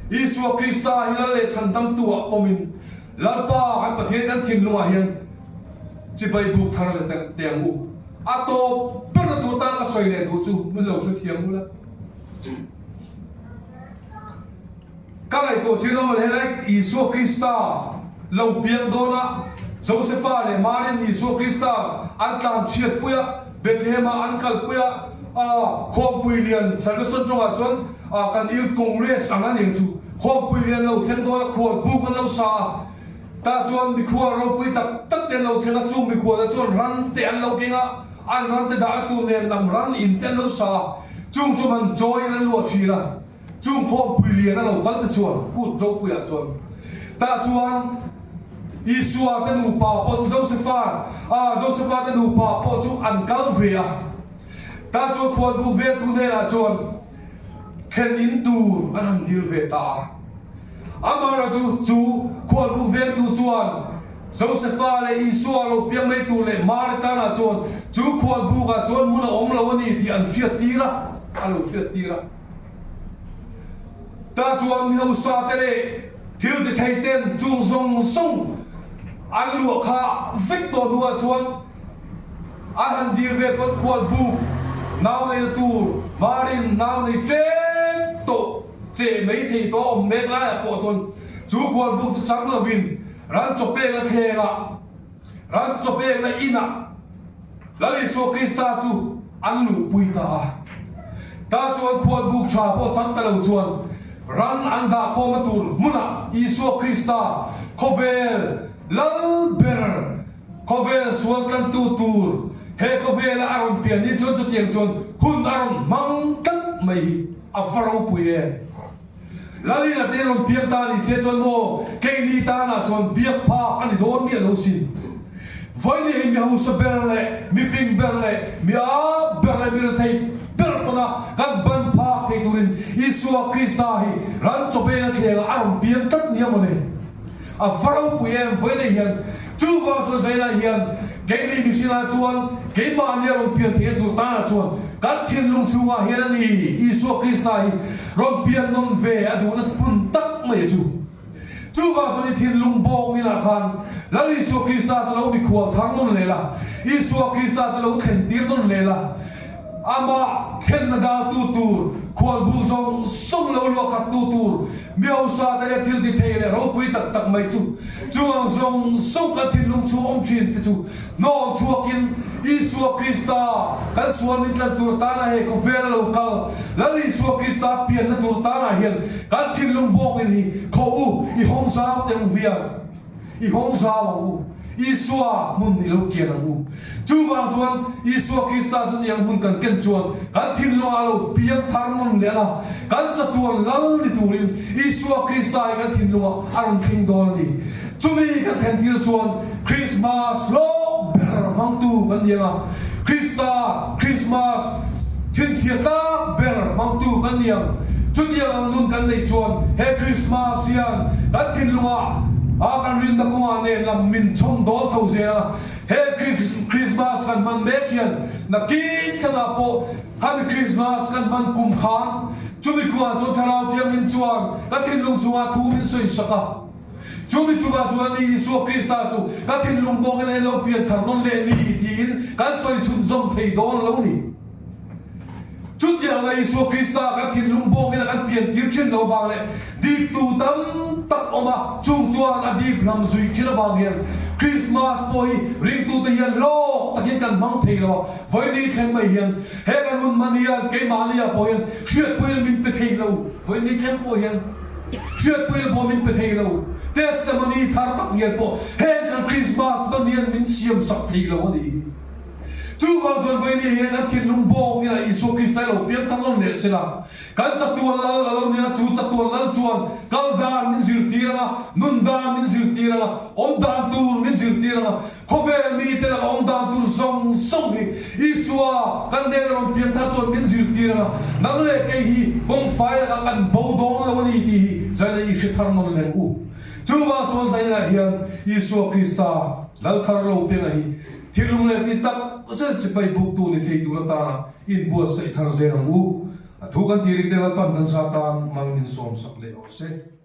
Isua Krista hi Lal leh Chhandamtu ah pawmin Lalpa kan Pathian kan thinlungah hian chibai buk thar leh teh ang u. A tawp berna tur tan ka sawi leh duh chu min lo hrethiam ula. Ka ngaihtuah thin awm helai Isua Krista lo piang dawna Josefa leh Mari'n Isua Krista an tlan chhiat pui a, Bethlehem ah an kal pui a, Khawmpui lian Salvation tawngah chuan kan Youth Congress ang a ning chu Khawmpui lian lo thleng dawn a, khual buk an lo sa a, tah chuan mikhual ropui tak tak te an lo thleng a, chung mikhual te chuan ran te an lo keng a, an ran te dah a tur nen lam ran in te an lo sa a, chung chu man chawi in an luah thin a, chung khawmpui lian a lo kal te chuan kut ropui ah chuan tah chuan Isua te nupa pawh chu Josepha ah Josepha te nupa pawh chu an kal ve a, tah chuan khual buk veltu hnenah chuan. Thlen in tur an han dil ve ta a. Amaherawhchu chu khualbuk vengtu chuan Josefa leh Isua lo piang mai tur leh Mari tanah chuan chu khualbukah chuan hmun a awm lo a ni tih an hriattir a, a lo hriattir a. Tah chuan mi hausa te leh thil ti thei ten chung zawng zawng an luah kha vek tawh hnuah chuan, A han dir ve pawn khual buk nau neina tur Marin nau nei tlem tawh che mai thei tawh a awm mek laiah pawh chuan chu khual buk chu chang lovin ran chaw pekna thlengah ran chaw pekna inah Lal Isua Krista chu an luhpui ta a. Tah chuan khual buk tha pawh chang ta lo chuan ran an dah khawmna tur hmunah Isua Krista khawvel Lal ber Khawvel sual tlantu tur he khawvela a rawn pian hi chuan chutiang chuan hun a rawn hmang tlat mai hi a va ropui em. Lalina te rawn piang ta ni se chuan maw keini tanah chuan biak phak a ni dawn miah lo sin. Vawiin hi mi hausa ber leh mi fing ber leh mi â ber leh mi rethei ber pawna kan ban phak thei turin Isua Krista hi ran chawpeng a thlengah a rawn piang tlat nia mawle. A va ropui em vawiin hian chuvang chuan Zaina hian keini mihringah chuan keimahni a rawn pian theihna tur tanah chuan kan thinlung chhungah hian a ni Isua Krista hi rawn pian nawn ve a duhna hmun tak mai a chu. Chuvang chuan i thinlung bawng inah khan Lal Isua Krista chu lo mikhual thar nawn leh la, Isua Krista chu lo thlen tir nawn leh la, amah thlenna daltu tur. Khualbu zawng zawng lo luah khat tu tur mi hausa te leh thil ti thei leh ropui tak tak mai chu chung ang zawng zawng kan thinlung chhung awm thin te chu hnawng chhuakin Isua Krista kan sual min tlan tur tana he khawvel a lo kal Lal Isua Krista pianna tur tanah hian kan thinlung bawngin hi khaw u i hawng zau teh u hmiang. I hawng zau ang u, Isua hmun i lo kian ang u. Chuvang chuan Isua Krista chu tiang hmun kan ken chuan kan thinlungah a lo piang thar nawn leh ang a, kan chatuan lal ni turin Isua Krista hi kan thinlungah a rawn thleng dawn a ni. Chumi kan thlentir chuan Krismas hlawk ber hmangtu kan ni ang a, Krista Krismas chhinchhiah tlak ber hmangtu kan ni ang. Chutiang ang nun kan neih chuan he Krismas hian kan thinlungah a kan rinna kawngah nen lam min chhawm dawl chho zel a. He Krismas kan hman mek hian nakin thlangah pawh khami Krismas kan hman kum khan chumi kawngah chuan Thlarau Thianghlim chuan ka thinlung chungah thu min sawi sak a. Chumi chungah chuan ani Isua Krista chu ka thinlung bawngin a inlo pian thar nawn leh ni tiin kan sawi chhunzawm thei dawn lo ni. Chutianga Isua Krista kan thinlung bawngin a kan pian tir thin lo vang leh diptu tam tak awm a, chung chuan a dip lam zui thin avang hian Krismas pawh hi ringtute hian lawk takin kan hmang thei lo a, vawiini thleng mai hian he kan hun hman hian keimahni-ah pawh hian hriatpuina min pe thei lo, vawiini thleng pawh hian hriatpuina pawh min pe thei lo, testimony thar tak ngial pawh heng kan Krismas hman hian min siam sak thei lo a ni. Chuvang chuan vawinia hian kan thinlung bawng ila Isua Krista hi lo piang thar lo leh sela, kan chatuan lal a lo nia, chu chatuan lal chuan kal dan min zirtir ang a, nun dan min zirtir ang a, awm dan tur min zirtir ang a, khawvel mite laka awm dan tur zawng zawng hi Isua kan hnena rawn piang thar chuan min zirtir ang a, nang leh kei hi kawng fai lakah kan bo dawn lo a ni tih hi zaina i hre thar nawn leng u. Chuvang chuan zaina hian Isua Krista lal thar lo pianga hi Thilung leh ti tak zet sipai buktu ni thei tur atana inbuatsaih thar zel ang u. A thu kan tih rik te Lalpan kan za tan mal min sawmsak leh awh se.